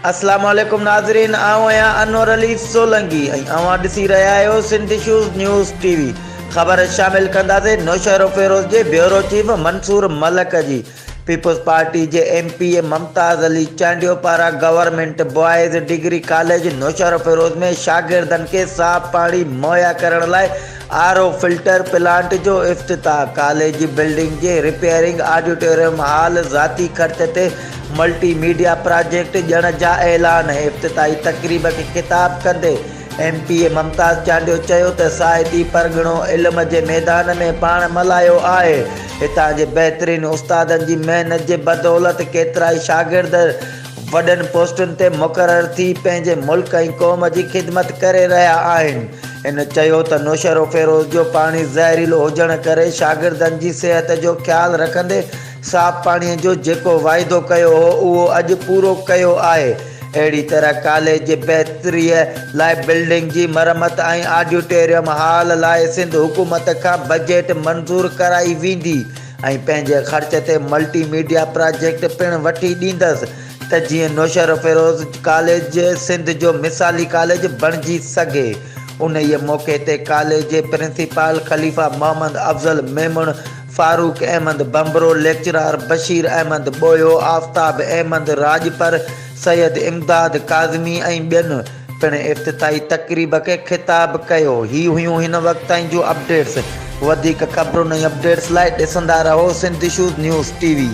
اسلام عليڪم ناظرين آئون آهيان انور علي سولنگي ۽ اوهان ڏسي رهيا آهيو Sindh issues news T V خبر شامل ڪنداسين نوشهروفيروز جي بيورو چيف منصور ملڪ جي پيپلز پارٽي جي M P A Mumtaz Ali Chandio پاران government boys degree college Naushahro Feroze ۾ شاگردن کي صاف پاڻي مهيا ڪرڻ لاء آر او فلٽر پلانٽ جو افتتاح، ڪاليج جي بلڊنگ جي رپيئرنگ، آڊيٽوريم هال ذاتي خرچ تي ملٽي ميڊيا پراجيڪٽ ڏيڻ جا اعلان، افتتاحي تقريب کي خطاب ڪندي M P A Mumtaz Chandio چيو ته ساهتي پرڳڻو علم جي ميدان ۾ پاڻ ملهايو آهي، هتان جي بهترين استادن جي محنت جي بدولت ڪيترائي شاگرد وڏن پوسٽن تي مقرر ٿي پنهنجي ملڪ ۽ قوم جي خدمت ڪري رهيا آهن. هن چيو ته نوشهروفيروز جو پاڻي زهريلو هجڻ ڪري شاگردن جي صحت جو خيال رکندي صاف پاڻي جو جيڪو واعدو ڪيو هو اهو اڄ پورو ڪيو آهي. اهڙي طرح ڪاليج جي بهتريء لاء بلڊنگ جي مرمت ۽ آڊيٽوريم هال لاء سنڌ حڪومت کان بجيٽ منظور ڪرائي ويندي ۽ پنهنجي خرچ تي ملٽي ميڊيا پراجيڪٽ پڻ وٺي ڏيندس ته جيئن نوشهروفيروز ڪاليج سنڌ جو مثالي ڪاليج بڻجي سگهي. انهيء موقعي تي ڪاليج جي پرنسپال خليفه محمد افضل ميمڻ، فاروق احمد ڀنڀرو، ليڪچرار بشير احمد ٻوهيو، آفتاب احمد راڄپر، سيد امداد ڪاظمي ۽ ٻين پڻ افتتاحي تقريب کي خطاب ڪيو. هي هيون هن وقت تائين جون اپڊيٽس. وڌيڪ خبرن ۽ اپڊيٽس لاء ڏسندا رهو Sindh issues news T V.